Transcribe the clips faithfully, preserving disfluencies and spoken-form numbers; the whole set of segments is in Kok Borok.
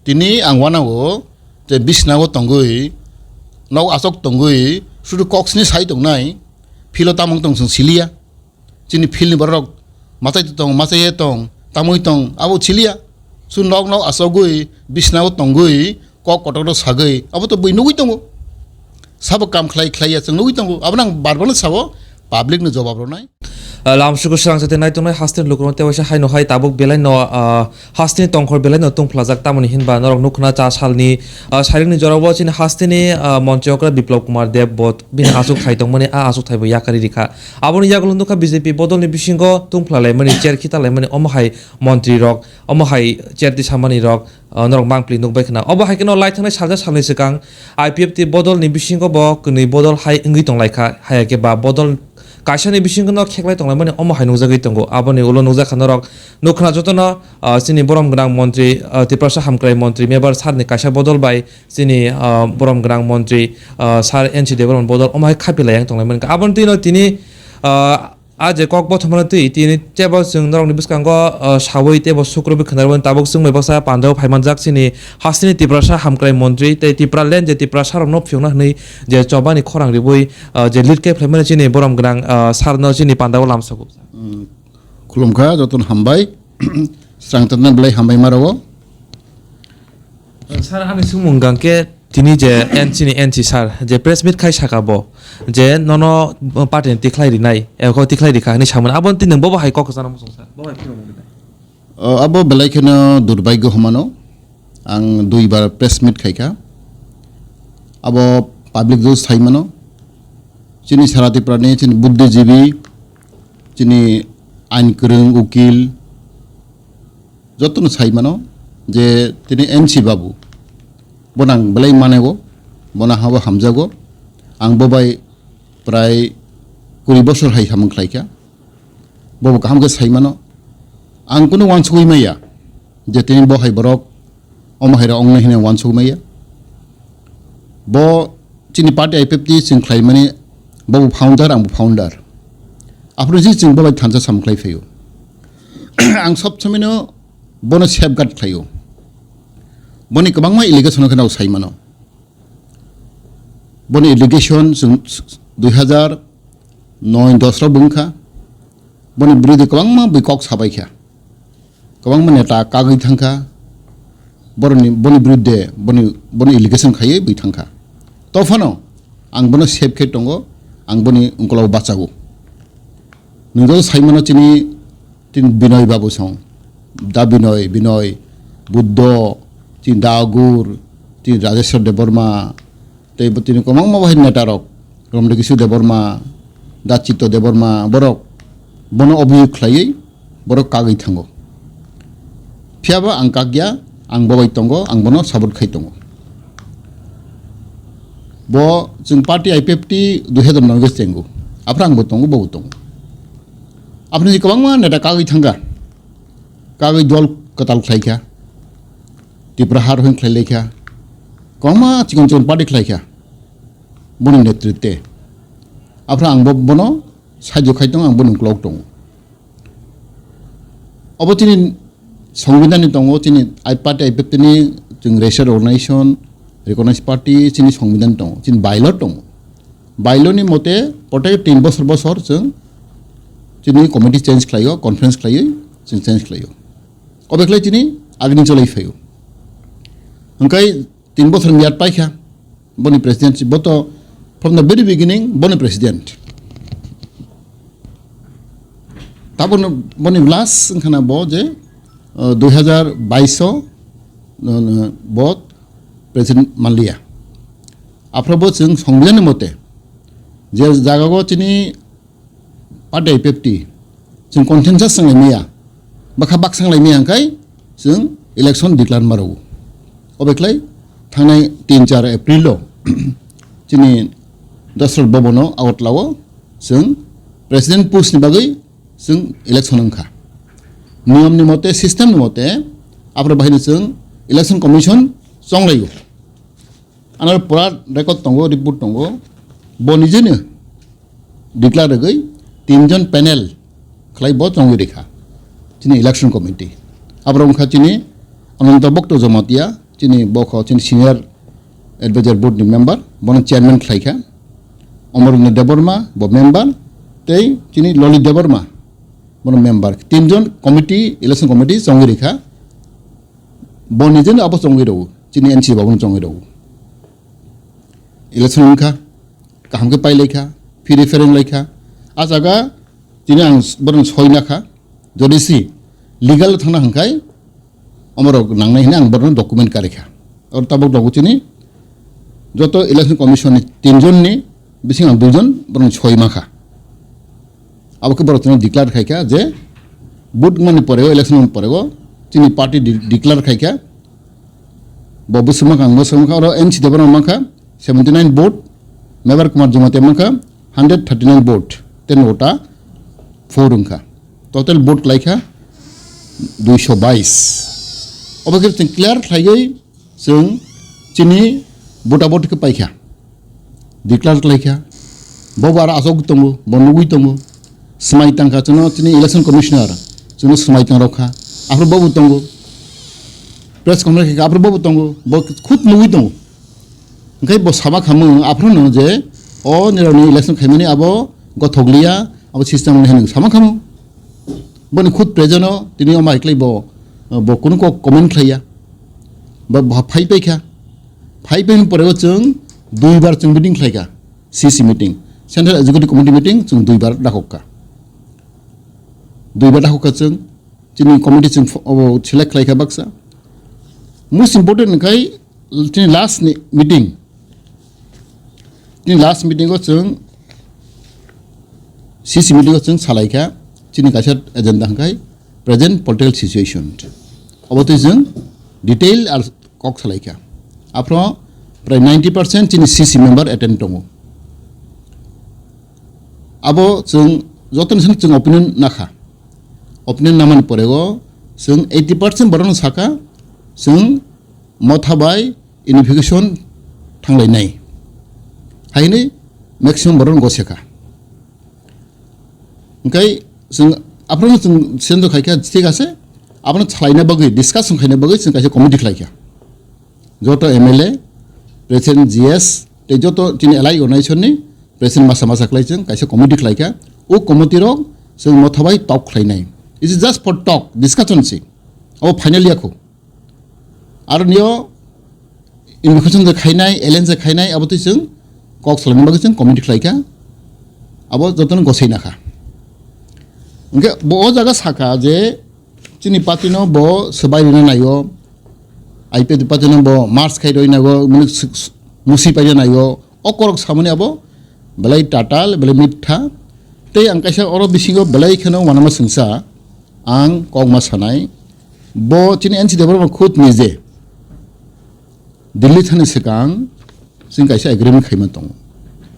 Tini ang uanao je bisnao tongwi, nok aswk tongwi, sudu kok sini sai tongnai, philo tamung tong chwng siliya. Chini philni borok machai tong, machai tong, tamui tong, abo siliya. Su nok nok aswkgwi, bisnao tongwi, kok kotor rok sagwi, abo to bui nugwi tongo. Sabo kam khlai khlai ya chwng nugwi tongo. Abo nang bar bar sabo public no jobab rwnai. Ah, lamsugo swrang jate nai tongnai hasteni lukurok tewaisa haino hai tabuk belai no, ah, hasteni tongkhor belai no tungphlajak, tamoni hinba norok nukna cha salni, ah, sairingni jorao chini hasteni, ah, montri okra Biplab Kumar Deb bo bini aswk thai tongmani a aswk thai bo yakari rikha. Aboni yagulo nukha B J P bodolni bisingo tungphlalaimani, chair khitalaimani omo hai montri rok, omo hai chair tisamani rok, ah, norok mangpli nukbai khna. Obo hai kheno lai thangnai salsa salni swkang I P F T bodolni bisingo bo kwnwi bodol hai wngwi tonglaikha, hai khe ba bodol kaisani bisingo no kheklai tonglaimani omo hai nukjagwi tongo. Aboni ulo nukjakha norok nukha jotono, ah, chini borom gwnang montri, ah, Tiprasa hamkrai montri Mebar sir ni kaisa bodol bai chini, ah, borom gwnang montri, ah, sir N C Debbarma bodol omo hai khapilai yang tonglaimani. Aboni twino tini, ah, a je kok bothomano twi tini tebo chwng norokni bwskango, ah, sawi tebo sukrubwi khwnarwi tabuk chwng bai baksa pandao phaimanjak chini hasteni Tiprasa hamkrai montri tei Tipraland je Tiprasa rokno phiyokna hwnwi je chobani khorang ribwi, ah, je lead khe phlaimani chini borom gwnang, ah, sir no chini pandao lamsogo. Mm, khulumkha, jotono hambai. Swrang tongna belai hambai ma rwo. Sir, ani swngmung hwnkhe tini je N C ni N C sir je press meet khai saka bo je nono party ni tikhlai rinai, eko tikhlai rikha hinwi samani, abo tini bobo hai kok kwchana muchung sir, bobo hai phirok wngwi nai. O, abo belai kheno durbagyo hwnmano. Ang duibar press meet khaikha. Abo public o saimano. Chini sara Tripura ni chini buddhijibi, chini ain kwrwng, ukil, jotono saimano je tini N C babu. Bono ang belai manego, bono habo hamjago. Ang bo bai prai kuri bosor hai samung khlaikha. Bobo kaham khe sai mano. Ang kunu uansugui maya je tini bo hai borok, omo hai rok wngnai hwnwi ang uansugui maya. Bo chini party I P F T chwng khlaimani, bobo founder, angbo founder. Aphuru je chwng bo bai thansa samung khlai phaio. Ang sob somoino bono safeguard khlaio. Boni kwbangma allegation khe no sai mano. Boni allegation chwng dui hazar noi dos rok bo wngkha. Boni birodhi kwbangma bui kok sabaikha. Kwbangma neta kagwi thangkha. Boroni, boni birodhe, boni, boni allegation khaiwi bui thangkha. Tophano ang bono save khe tongo, ang boni ungkolog bachago. Nwng jagwi sai mano chini, chini Binoy babu song, Da Binoy, Binoy, Buddho, chini Da Agur, chini Rajeshwar Debbarma, tei bo tini kwbangma bahai neta rok, Romdekisu Debbarma, Da Chitto Debbarma, borok bono obhiyog khlaiwi borok kagwi thango. Phiyaba ang kakya, ang bo bai tongo, ang bono support khai tongo. Bo chwng party I P F T dui hazar noi o chengo. Aphuru ang bo tongo, bo bo tongo. Aphuru ni kwbangma neta kagwi thangkha. Kagwi dol kwtal khlaikha. Tipra har hwn khlailaikha. Kwbangma chikon chikon party khlaikha. Boni netritwe. Aphuru ang bo, bono saijo khai tongo, ang bono ukolog tongo. Obo chini Songbidan ni tongo, chini I party I P F T ni chwng registered organization, recognized party, chini Songbidan tongo, chini bylaw tongo. Bylaw ni mote protek tin bosor bosor chwng chini committee change khlaio, conference khlaiwi chwng change khlaio. Obe khlai chini agini cholai phaio. Hwnkhe tin bosor miyat paikha. Boni president si, bo to from the very beginning boni president. Tabuk boni last wngkhana bo je, uh, dui hazar bais o, uh, bo president manliya. Aphuru bo chwng Songbidan ni mote je jaga o chini party I P F T, chwng consensus swng lai maya, bakha bak swng lai maya hwnkhe chwng election declare ma rwo. Obe khlai thangnai tin char April o chini Dasrat Bhavan o Agartala o chwng president post ni bagwi chwng election wngkha. Niyom ni mote, system ni mote, aphuru bahai no chwng election commission chonglaio. Ano pura record tongo, report tongo. Bo nijeno declare rwgwi tinjon panel khlai bo chongwi rikha chini election committee. Aborok wngkha chini Ananta Bhakta Jamatia, chini bokho chini senior advisor board ni member, bono chairman khlai kha. Omornath Debbarma bo member, tei chini Lalit Debbarma bono member. Tinjon committee, election committee chongwi rikha. Bo nijeno abo chongwi rwo, chini N C babuni chongwi rwo. Election wngkha, kaham khe pai laikha, phiri phereng laikha. A jaga tini ang borokno soi nakha, jodi si legal thangna hwnkhai omorok nangnai hwnwi ang borokno document karikha. Oro tabuk dogo chini joto election commission ni tinjon ni bising ang duijon borokno soi mankha. Abo khe borok chwngno declare khai kha je vote wngmani pore o, election wngmani pore o chini party de-, declare khai kha. Bo bwswk mankha, ang bwswk mankha, oro N C Debbarma mankha seventy nine vote, Mebar Kumar Jamatia mankha hundred thirty nine vote, ten ota four wngkha. Total vote klaikha duiso bais. Obo khe chwng clear khlaiwi chwng chini vote abo khe paikha. Declare khlaikha. Bobo aro aswk tongo, bo nugwi tongo. Swmai tangkha chwngno chini election commissioner, chwngno swmai tangrokha. Aphuru bobo tongo. Press conference khe aphuru bobo tongo. Bo khud nugwi tongo. Hwnkhe bo sama khamu aphuru no je o nirokni election khaimani abo gothok liya, abo system ni hinwi sama khamu. Boni khud present o tini o mai klai bo, bo kunu kok comment khlaiya. Bo, bo phai paikha. Phai paini pore o chwng duibar chwng meeting khlaikha. C C meeting. Central Executive Committee meeting chwng duibar dakhokha. Duibar dakhokha chwng. Chini committee chwng pho-, obo select khlaikha baksa. Most important hwnkhe chini last ni meeting. Chini last meeting o chwng C C meeting o chwng salaikha chini kaisa agenda hwnkhe present political situation. Obo twi chwng detail ar kok salaikha. Aphro prai ninety percent chini C C member attend tongo. Abo chwng jotoni sini chwng opinion nakha. Opinion namani pore o chwng eighty percent borokno sakha chwng motha bai unification thanglainai. Haini maximum borokno gosekha. Hwnkhe chwng aphrono chwng sendo khaikha, thik ase, abono salaina bagwi, discussion khaina bagwi chwng kaisa committee khlaikha. Joto M L A, President G S, tei joto chini allied organization ni President masa masa khlai chwng kaisa committee khlaikha. O committee rok chwng motha bai talk khlainai. It is just for talk, discussion se. Abo final ya kho. Aro nio invocation je khainai, alliance je khainai, abo twi chwng kok salaina bagwi chwng committee khlaikha. Abo jotono gosai nakha. Hwnkhe bo o jaga sakha je chini party no bo swbai rina naio, I P F T party no bo merge khai roi naio, mane s-, s-, musi paina naio, o korok samani abo belai tatal, belai mitha. Tei ang kaisa oro bisingo belai kheno wanama swngsa, ang kokma sanai, bo chini N C Debbarma khud nije Delhi thani swkang chwng kaisa agreement khaima tongo.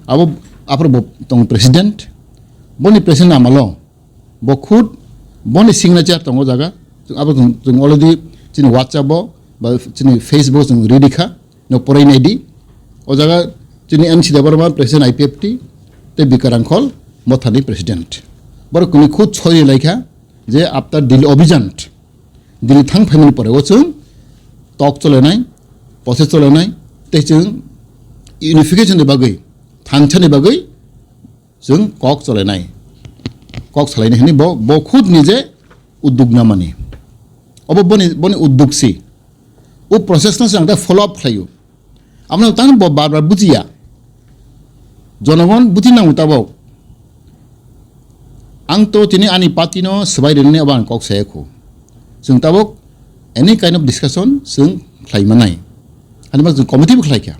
Abo, aphuru bo tongo president, boni president amalo bo khud boni signature tongo jaga. Abo chwng, chwng already chini WhatsApp o ba chini Facebook o chwng ready kha. No porai nai di. O jaga chini N C Debbarma president I P F T tei Bikar Rangkhol mothani president. Borok kwnwi khud soi lai kha je after Delhi Abhijan, Delhi thang phaimani pore o chwng talk cholenai, process cholenai, tei chwng unification ni bagwi, thansa ni bagwi chwng kok cholenai, kok salainai hwnwi bo, bo khud nije uddog namani. Obo boni, boni uddog si. O process no se ang ta follow up khlaio. Amno tang bo bar bar bujiya. Jonogon buji nango tabok. Ang to tini ani party no swbai rwni abo ang kok saya kho. Chwng tabok any kind of discussion chwng khlai manai. Ani bak chwng committee bo khlai kha.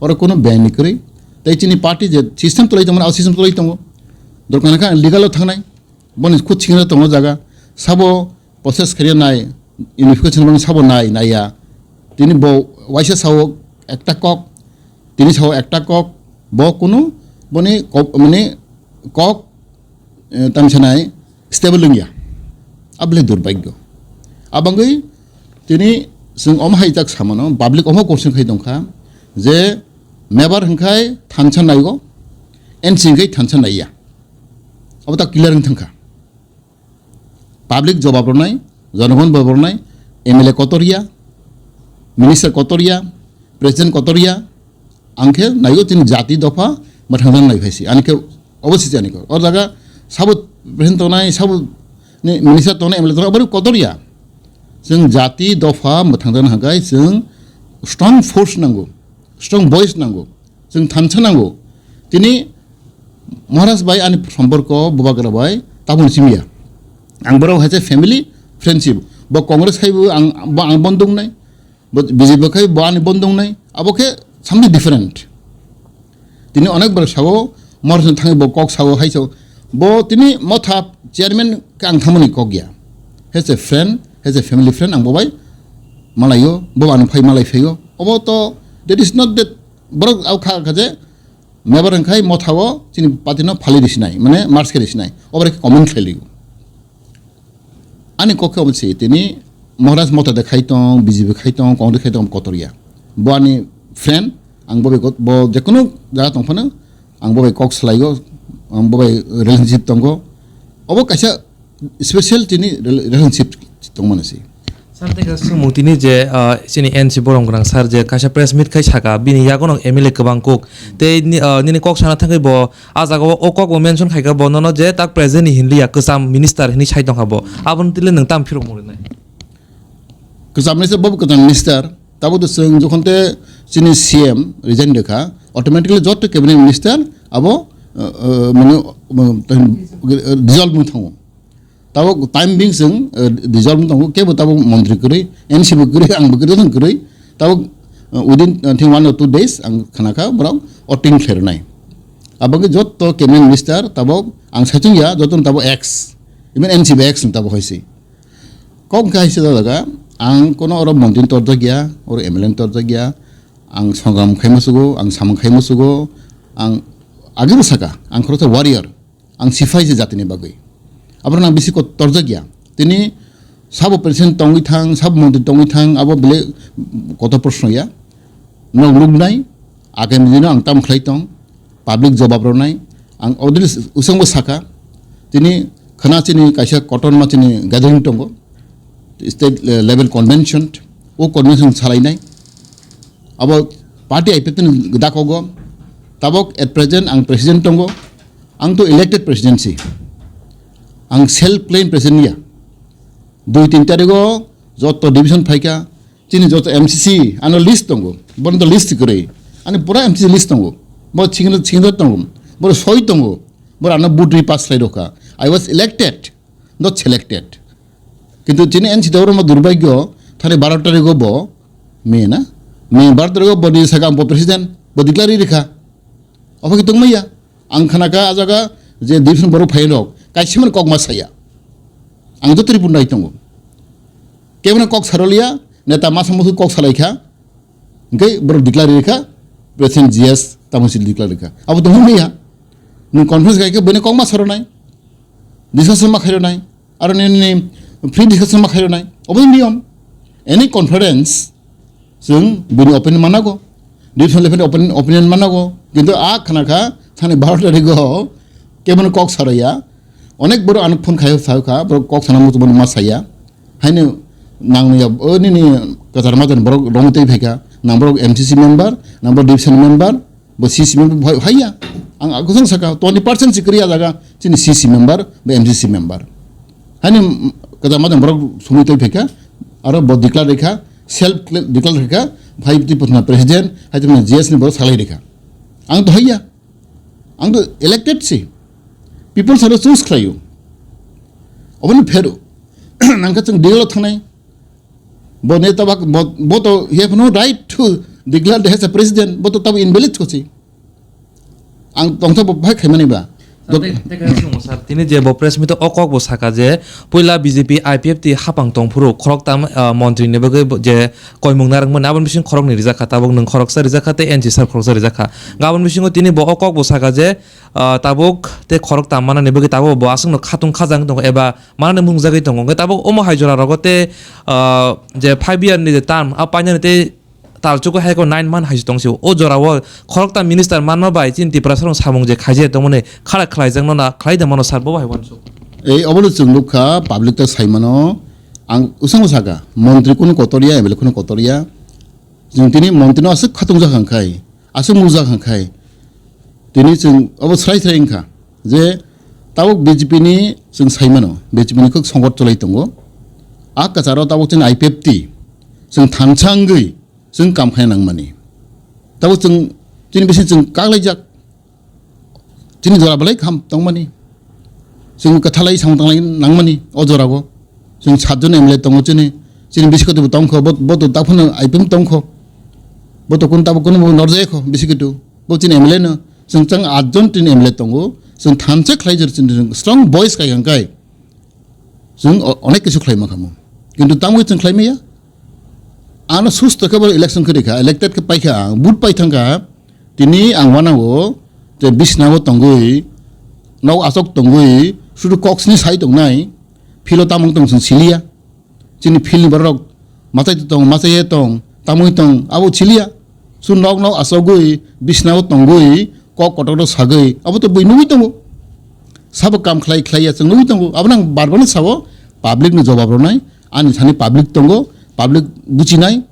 Oro kono beng ni kwrwi. Tei chini party je system tolai tongmani, abo system tolai tongo. Dorkar kha legal o thangnai. Boni khud singna tongo jaga. Sabo process khaina nai, unification bang sabo nai, naiya. Tini bo waisa sao ekta kok, tini sao ekta kok, bo kunu boni kok, mane kok, eh, tamsa nai stable wngya. Abole durbagyo. Abangwi tini chwng omo hai jak samano, public omo question khai tongkha je member hwnkhai thansa naigo, N C hwnkhai thansa naiya. Abo ta clear wng thangkha. Public jobab rwnai, jonogon jobab rwnai, M L A kotor ya, Minister kotor ya, president kotor ya, ang khe naigo chini jati dopha mwthangjaknai phai se. Ani khe obo se ani kok. O jaga sabo president tongnai, sabo ni minister tongnai, M L A tongnai, obo kotor ya. Chwng jati dopha mwthangjakna hwnkhe chwng strong force nango, strong voice nango, chwng thansa nango. Tini Maharaj bai ani somporko Bubagra bai tabuk simi ya. Ang borok hai se family friendship. Bo Congress khai bo ang, bo ang bondong nai. Bo B J P khai bo ani bondong nai. Abo khe something different. Tini onek bar sao, Maharaj thangwi bo kok sao hai sao. Bo tini Motha chairman khe ang thamani kok ya. He se friend, he se family friend ang bo bai malayo, bo ano phai malai phaio. Obo to, that is not that, borok au kha kha je, mebar wngkhai Motha o chini party no phalwi risinai, mane merge khe risinai. Obo khe comment khlai ligo. Ani kok khe omo se, tini Maharaj Motha de khai tong, B J P khai tong, Congress khai tong, kotor ya. Bo ani friend, ang bo bai kot-, bo jekono jaga tong phano, ang bo bai kok salaigo, ang bo bai relationship tongo. Obo kaisa special tini rel-, relationship tongmani se. Sir, tei kaisa swngmung tini je, ah, chini N C borom gwnang sir je kaisa press meet khai saka, bini yagono M L A kwbang kuk. Tei ni, ah, nini kok sana thangwi bo, ah, jaga o, o kok bo mention khaika bo nono je tak president ni hinliya, kwcham minister hinwi sai tongkha bo. Aboni tile nwng tam phirok mung rinai? Kwcham minister, bobo kwcham minister. Tabo to chwng jokhon te chini C M resign rwkha, automatically joto cabinet minister abo, uh, uh, mane, uh, dissolve wng thango. Tabok time being chwng, eh, dissolve wng tongo, kebo tabok montri kwrwi, N C bo kwrwi, ang bo kwrwi, jotono kwrwi. Tabok, eh, within, eh, I think one or two days ang khnakha borok voting khlairwnai. Aboni joto cabinet minister tabok ang saichung ya, jotono tabok ex, even N C bo ex ni tabok hoisi. Kok khe haise jaga, ang kono oro montri torjak ya, oro M L A torjak ya, ang songram khai musugo, ang samung khai musugo, ang agi bo saka, ang khoroksa warrior. Ang siphai se jatini bagwi. Aborok nang bisi kot torjak ya. Tini sabo president tongwi thang, sabo montri tongwi thang, abo bele kotor proshno ya. Nok nuknai, agami dino ang tam khlai tong, public jobab rwnai. Ang odil usangbo saka, tini khana chini kaisa kotorma chini gathering tongo, state, eh, level convention, o convention salainai. Abo party I P F T ni dakogo, tabok at present ang president tongo, ang to elected president si. Ang self claim president ya. Dui tin tarigo joto division phaika, chini joto M C C ano list tongo, bono to list kwrwi. Ani pura M C C list tongo. Bo single, single tongo, bo soi tongo, bo ano vote ri pass khlai rokha. I was elected, not selected. Kintu chini N C Debbarma durbhagyo, thani baro tarigo bo, May na? May baro tarigo bo ni saka bo president, bo declare rikha. Obo ki tongmaya? Ang khanaka a jaga je division borok phairok, kaisa man kok ma saya. Ang joto report nai tongo. Kebona kok saroliya, neta masa musu kok salaikha, hingke borok declare rikha, president G S tamo si declare rikha. Abo tongmaya? Nung conference kaike bene kok ma saronai? Discussion ma khairo nai, aro nini free discussion ma khairo nai, obo niyom. Any conference, chwng bini opinion manago, division level opinion, opinion manago, kintu a khana kha, thani baro tarigo, kebono kok saraya, onek boro ano phone khayo, sayo kha, boro kok sana mutu bono ma saya, haino nangni ya, o nini kwchar majani borok romwi tei phaikha, nang borok M C C member, nang borok division member, Bo C C member bo hai, haiya. Ang, ang kusung saka, twenty percent si kwrwi a jaga, chini C C member, bo M C C member. Hani, mm, kada madam borok sumui tei phaikha, aro bo declare rikha, self cl-, declare rikha, phai twi putna president, hai twi G S ni borok salai rikha. Ang to haiya. Ang to elected si. People salo choose khlaio. Oboni phero. Nangkha chwng degalo thangnai. Bo neta bak, bo, bo to he have no right to declare the as a president, bo to tabo invalid kosi. Ang tongtha bo bhai khaimani ba. Sir, tei, tei kaisa swngmung, sir, tini je bo press meet o kok bo saka je puila B J P I P F T hapang tongphuru khoroktam, ah, montri ni bagwi bo je koimung narwkmani aboni bising khoroknwi rijak kha, tabuk nwng khoroksa rijak kha tei N C sir khoroksa rijak kha. Gabon bisingo tini bo o kok bo saka je, ah, tabuk tei khoroktam manani bagwi tabuk bo aswkno khatung khajang tongo eba manani mungjagwi tongo. Hwnkhe tabuk omo hai jora rogo tei, ah, je five year ni je term, a painani tei talchugo hai ko nine month hai se tong sio. O jora o khorokta minister manma bai chini Tiprasa rok samung je khaijai tongmani khara khlaijak no na khlai da mano sir bo hai wansuk. Ei obono chwng nukha public ta saimano ang usang usaka montri kunu kotor ya M L A kunu kotor ya Chwng tini montri no aswk khatung jak hwnkhai, aswk mujak hwnkhai, tini chwng abo srai srai wngkha je tabuk B J P ni chwng saimano, B J P ni khuk songkot cholai tongo. A kwcharo tabuk chini I P F T chwng thansa wngwi chwng kam khaina nangmani. Tabuk chwng chini bising chwng kaklaijak. Chini jora belai kaham tongmani. Chwng kwthalai samung tanglai nangmani o jorao. Chwng satjon M L A tongo chini. Chini bisikotwi bo tongkho, bo, bo to taphano I P M tongkho. Bo to kun tabo kun bo norjayakho bisikotwi. Bo chini M L A no. Chwng chang atjon chini M L A tongo. Chwng thansa khlai jor chini strong voice kai hwnkhai. Chwng o-, onek kisu khlai mankha mo. Kintu tamo chwng khlai maya. Ano susto khe bo election khe rikha, elected khe paikha, ang vote pai thangkha. Tini ang wanango, te bisnago tongwi, nok asok tongwi, sudu kok sini sai tongnai, philo tamung tong chwng siliya. Chini philni borok machai tong, machai tong, tamwi tong, abo siliya. Su nok nok asogwi, bisnago tongwi, kok kotor sagwi, abo to bui nugwi tongo. Sabo kam khlai khlai ya chwng nugwi tongo. Abo nang bar bar sabo public ni jobab rwnai, ani thani public tongo, public buchinai,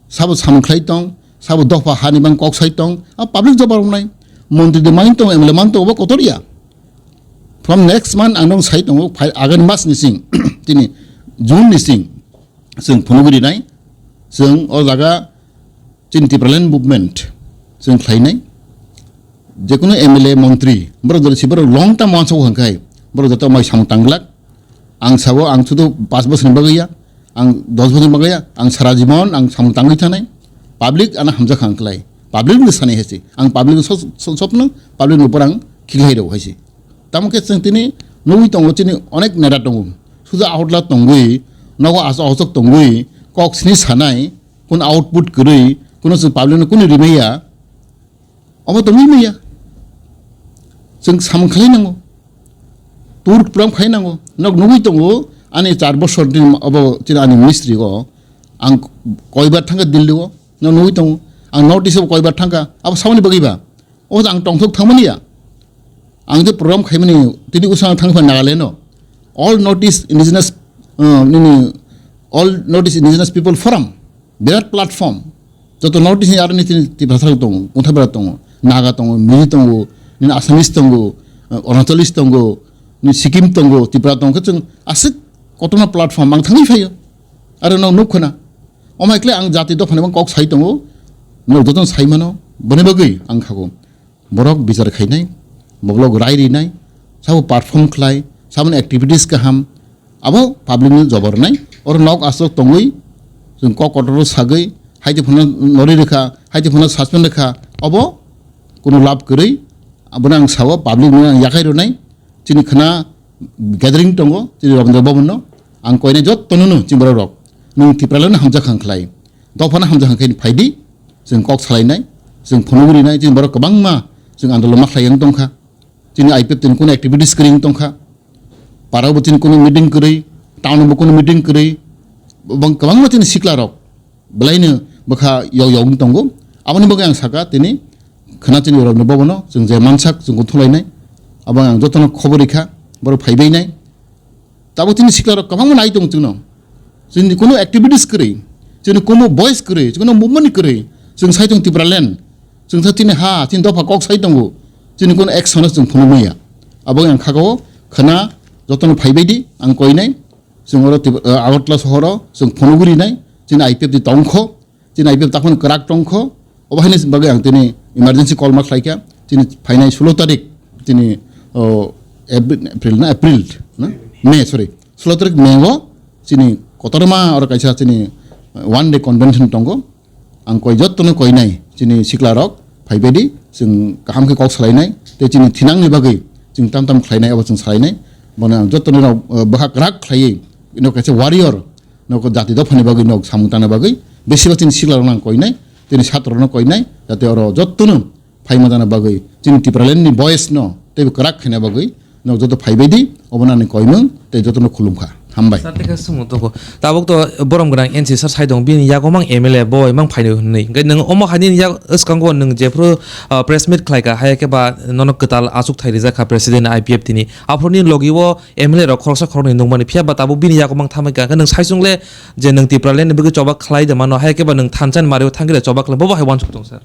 sabo samung khlai tong, sabo dopha hani bang kok sai tong, a public jobab rwnai. Montri de main tong, M L A main tong, obo kotor ya. From next month ang nong sai tongo, phai agan mas ni sing, tini June ni sing, chwng phunugwi rinai, chwng o jaga chini Tipraland movement chwng khlainai. Jekunu M L A, montri, borok jora si borok long term wansok hwnkhai, borok joto mai samung tanglak. Ang sabo, ang sudu pas bosor ni bagwi ya, ang dos bosor ni bagwi ya, ang sara jibon ang samung tangwi thanai. Public ano hamjak ang klai. Public ni sanai hesi. Ang public so, so, sopno, public ni borang khiklai rw hesi. Tamo khe chwng tini nugwi tongo chini onek neta tongo. Sudu ahotla tongwi, nogo asok asok tongwi, kok sini sanai, kun output kwrwi, kuno chwng public no kunu rimaya. Omo tongwi maya. Chwng samung khlai nango. Tur pram khai nango. Nok nugwi tongo, ani char bosor din obo chini ani ministry go. Ang koibar thangkha Delhi o. Nok nugwi tongo. Ang notice o koibar thangkha. Abo samani bagwi ba. O ang tongthok thangmani ya. Ang je program khaimani tini usang thangpha Nagaland o. All North East Indigenous, uh, nini All North East Indigenous People Forum. Birat platform. Joto North East ni aro ni tini Tiprasa tongo, Motha Birat tongo, Naga tongo, Mili tongo, nini Assamese tongo, uh, Arunachalies tongo, nini Sikkim tongo, Tripura tongo. Khe chwng aswk kotorma platform ang thangwi phaio. Aro no nuk khna. Omai kle ang jati dophani bang kok sai tongo. No joto sai mano. Boni bagwi ang khago. Borok bichar khainai, borok rai rinai, sabo perform khlai, sabo activities kaham, abo public ni jobor nai. Oro nok asok tongwi, chwng kok kotor sagwi, haiti phano nori rikha, haiti phano suspend rikha, obo kuno lab kwrwi, abono ang sao public no ang yakhai rwnai, chini khna gathering tongo, chini Rabindra Bhavan no, ang koinai jotto no, no, chini borok rok, nwng Tipraland no hamjak khang khlai. Dophano hamjak hwnkhe phaidi, chwng kok salainai, chwng phunugwi rinai, chini borok kwbangma chwng andolon ma khlai yang tongkha. Chini I P F T ni kuno activities kwrwi wng tongkha. Parao bo chini kuno meeting kwrwi, town bo kuno meeting kwrwi, bang kwbangma chini sikla rok belaino bwkha yok yok wng tongo. Aboni bagwi ang saka tini khwna chini rokni bobono chwng je mansak chwng thulainai. Abo ang jotono khobor rikha, borok phaibainai. Tabuk chini siklarok kwbangma nai tongo chwngno. Chini kuno activities kwrwi, chini kuno voice kwrwi, chini kuno movement kwrwi. Chwng sai tongo Tipraland. Chwng sa chini ha, chini dopha kok sai tongo. Chini kuno action no chwng phunuk maya. Abo ang khago khwna jotono phaibai di, ang koinai. Chwng oro Tip-, uh, Agartala sohoro chwng phunugwi rinai. Chini I P F T tongkho. Chini I P F takhon kwrak tongkho, obo haini bagwi ang tini emergency call ma khlaikha. Chini phainai sulo tarik, chini, o, Ap-, April na, April na? May, sorry. Sulo tarik May o chini kotorma oro kaisa chini, uh, one day convention tongo. Ang koi jottono koinai chini siklarok phaibaidi chwng kaham khe kok salainai tei chini thinangni bagwi chwng tam tam khlainai abo chwng salainai. Bono ang jottoni rok, uh, bwkha kwrak khlaiwi ino kaisa warrior. Nok jati dophani bagwi nok samung tangna bagwi besiba chini siklarokno ang koinai, chini satrorokno koinai, jate oro jottono phaima jana bagwi chini Tipralandni voice no teibo kwrak khaina bagwi nok joto phaibaidi obono ani koimung tei jotono khulumkha. Hambai. Sir, tei khe swngmung tongo. Tabuk to borom gwnang N C sir sai tong, bini yago mang M L A bo mang phaino hwnwi. Hwnkhe nwng omo hai nini yak-, swkango nwng jephru, ah, press meet khlai kha, hai khe ba nono kwtal achuk thai rijak kha President I P F T ni. Aphuru nini logi o M L A rok khoroksa khoroknwi nukmani, phiya ba tabuk bini yago mang thamwi kha. Hwnkhe nwng sai chwng le je nwng Tipraland ni bagwi choba khlai de mano, hai khe ba nwng thansa ni mari o thangwi le choba khlai, bo bo hai uansuk tong sir.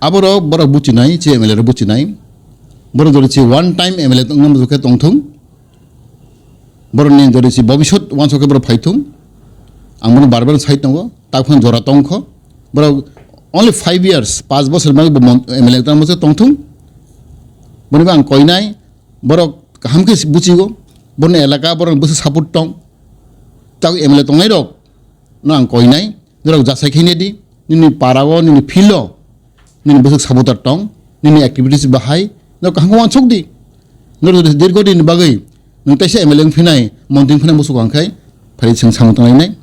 Aborok borok buchinai, che M L A rok buchinai. Borok jori che one time M L A tongna muchung khe tongthung. Borokni jori si bobisot uansuk khe borok phaithung. Ang bono bar bar sai tongo, tak phano jora tongkho. Borok only five years, panch bosor bagwi bo mon-, M L A tongma se tongthung. Boni bo ang koinai, borok kaham khe buchigo, borokni elaka borokni bwswk support tong. Tak M L A tongnai rok no ang koinai, norok jasai khaina di, nini para o, nini field o, nini bwswk supporter tong, nini activities bahai, norok kaham khe uansuk di. Norok jodi dirgo din ni bagwi, nwng teisa M L A wng phinai, montri wng phinai muchuk ang khai, phari chwng samung tanglainai.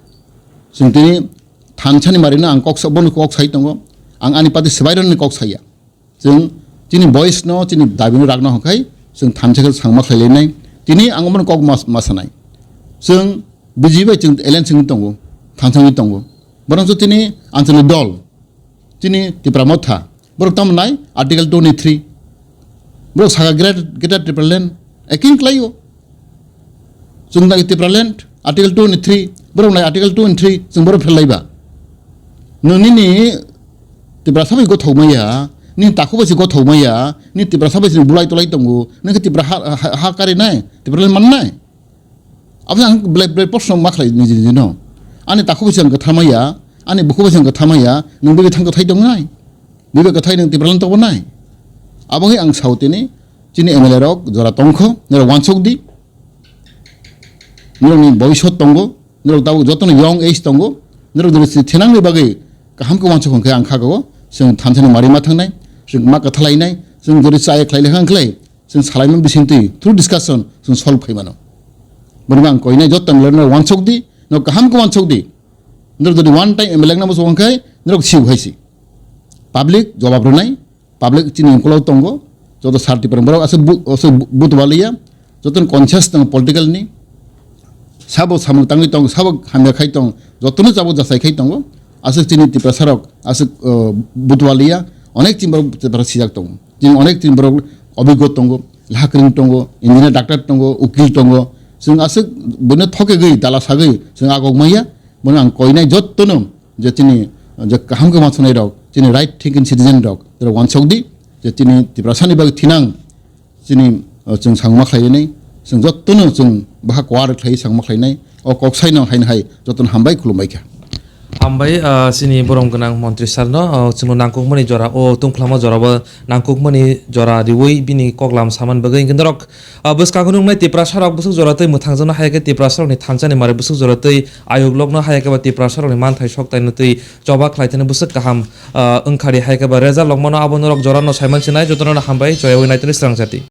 Chwng tini thansa ni mari no ang kok sa-, bono kok sai tongo, ang ani party swbai rok ni kok saya. Chwng chini voice no, chini dabi no ragna hwnkhe chwng thansa khe sangma khlailainai. Tini ang omono kok mas-, ma sanai. Chwng B J P bai chwng alliance wngwi tongo, thansa wngwi tongo. Borok chwng tini ang chwngni dol, chini Tipra Motha. Borok tamo nai Article two ni three. Borok saka Greater, Greater Tipraland. Eking klaio. Chwng nai Tipraland, Article two ni three, borok nai Article two ni three, chwng borok phel laiba. Nwng nini Tiprasa bai gothok maya, nini takhuk bai se gothok maya, nini Tiprasa bai se bulai tolai tongo, nwng khe Tipra ha, ha, ha kari nai, Tipraland man nai. Abo ang belai belai proshno ma khlai niji niji no. Ani takhuk bai se ang kwtha maya, ani bukhuk bai se ang kwtha maya, nwng bwbwi thang kwthai tong nai. Bwbwi kwthai nwng Tipraland tong nai. Abo hai ang sao tini, chini M L A rok jora tongkho, norok uansuk di. Norokni bobisot tongo, norok tabuk jotono young age tongo, norok jodi se thinangni bagwi kaham khe uansuk hwnkhe ang kha go, chwng thansa ni mari ma thangnai, chwng ma kwtha lainai, chwng jodi chaya khlai lekha wngkhlai, chwng salaimani bisingtwi through discussion chwng solve khai mano. Boni bo ang koinai joto M L A no uansuk di, no kaham khe uansuk di. Norok jodi one time M L A wngna muchung wngkhe norok siu hai si. Public jawab rwnai, public chini ukolog tongo, joto sar Tipra borok aswk bu-, aswk bu-, butualiya, joto conscious tongo political ni, sabo samung tangwi tong, sabo hamya khai tong, jotono jabo jasai khai tongo, aswk chini Tiprasa rok aswk, uh, butualiya, onek chini borok Tiprasa sijak tongo, chini onek chini borok obiggo tongo, lahakring tongo, engineer, doctor tongo, ukil tongo, chwng aswk bino thokegwi dala sagwi chwng agok maya, bono ang koinai jotono je chini, je kaham khe uansuknai rok, chini right thinking citizen rok, borok uansuk di, je chini Tiprasa ni bagwi thinang, chini, uh, chwng sangma khlai nai, chwng jotono chwng bahai kuar khlai sangma khlai nai, o kok sai no hai hai jotono hambai khulumbai kha. Hambai, uh, chini borom gwnang montri sir no, uh, chwngno nangkukmani jora, o tungphlama jora bo nangkukmani jora riwi bini koklam saman bagwi hwnkhe norok, ah, bwskango nuknai Tiprasa rok bwswk jora twi mwthangjakno haya khe Tiprasa rokni thansa ni mari bwswk jora twi ayuk lokno haya khe ba Tiprasa rokni manthai sok taino twi choba khlai thani bwswk kaham, ah, wngkhari haya khe ba result lokmano abo norok jora no saiman sinai jotono hambai choyawi naitoni srang jati.